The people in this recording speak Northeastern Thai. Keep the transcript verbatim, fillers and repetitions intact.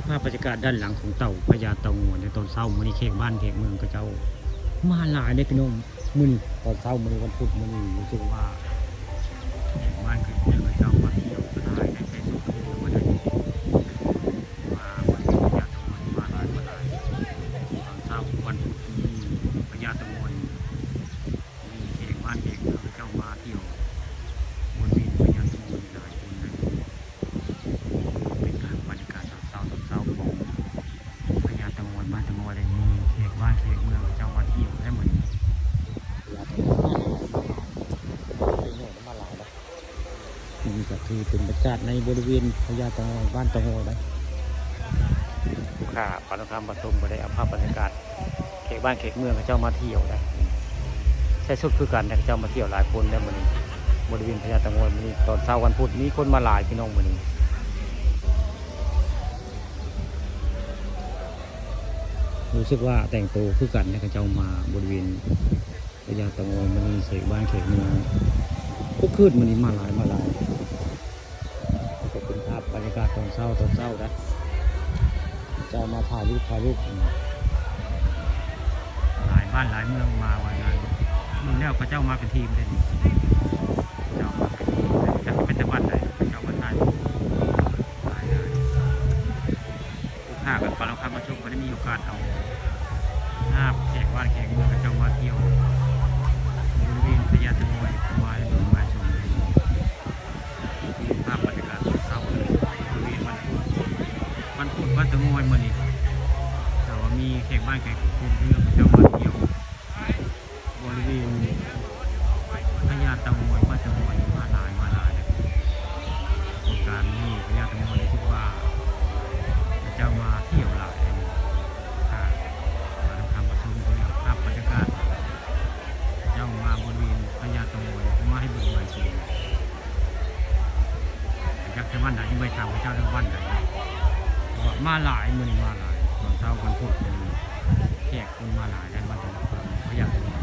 ภาพบรรยากาศด้านหลังของเต่าพญาเต่างอยในตอนเช้ามื้อนี้ แขกบ้านแขกเมืองเขาเจ้ามาหลายเด้อพี่น้อง มื้อนี้ตอนเช้ามื้อนี้วันพุธมื้อนี้รู้สึกว่าแขกบ้านแขกเมืองเขาเจ้ามาเที่ยวหลายได้ใช้สุดมาได้มาวันพญาเต่างอยมาหลายมาหลายตอนเช้าวันพุธมื้อนี้พญาเต่างอย มีแขกบ้านแขกเมืองเขาเจ้ามาเที่ยวบริเวณพญาเต่างอยหลายคนเลย เป็นภาพบรรยากาศตอนเช้าตอนเช้าของพญาเต่างอยบ้านเต่างอยเลย มีแขกบ้านแขกเมืองเขาเจ้ามาเที่ยวได้หมดเลย พญาเต่างอยมาหลายเนาะ นี่ก็คือเป็นบรรยากาศในบริเวณพญาเต่างอยบ้านเต่างอยนะ ลูกค้าปานคำปทุมก็ได้เอาภาพบรรยากาศแขกบ้านแขกเมืองเขาเจ้ามาเที่ยวนะ ใส่ชุดคือกันนะ เขาเจ้ามาเที่ยวหลายคนแล้วมื้อนี้ บริเวณพญาเต่างอยมื้อนี้ตอนเช้าวันพุธมีคนมาหลายพี่น้องมื้อนี้ รู้สึกว่าแต่งตัวคือกันนะ เขาเจ้ามาบริเวณพญาเต่างอยมื้อนี้ แขกบ้านแขกเมืองทุกคืนมื้อนี้มาหลายมาหลาย ก็เป็นภาพบรรยากาศตอนเช้าตอนเช้านะ เจ้ามาถ่ายรูปถ่ายรูป หลายบ้านหลายเมืองมาวันนั้น มื้อแล้วเขาเจ้ามาเป็นทีมเลย เจ้ามาเป็นทีมเลย จักเป็นแต่บ้านใด เจ้ามาถ่ายรูป หลายเลย ลูกค้ากับปานคำปทุมก็ได้มีโอกาสเอาภาพแขกบ้านแขกเมืองเขาเจ้ามาเที่ยวบริเวณพญาเต่างอยมาให้เบิ่งมาชม ภาพบรรยากาศตอนเช้าเลย บริเวณวันพุธ วันพุธบ้านเต่างอยมื้อนี้ แต่ว่ามีแขกบ้านแขกเมืองเขาเจ้ามาเที่ยวบริเวณพญาเต่างอยบ้านเต่างอยมาหลายมาหลายเลย โครงการนี้พญาเต่างอยคิดว่าเขาเจ้ามาเที่ยวหลายเลย ค่ะ มาทำประชุมด้วยภาพบรรยากาศ เขาเจ้ามาบริเวณพญาเต่างอยมาให้เบิ่งใบสี อยากจะบ้านใดไปถามพระเจ้าเรื่องบ้านใด เพราะว่ามาหลายมื้อนี้มาหลาย ตอนเช้าวันพุธมื้อนี้แขกคนมาหลายได้บ้านเต่างอยพญาเต่างอย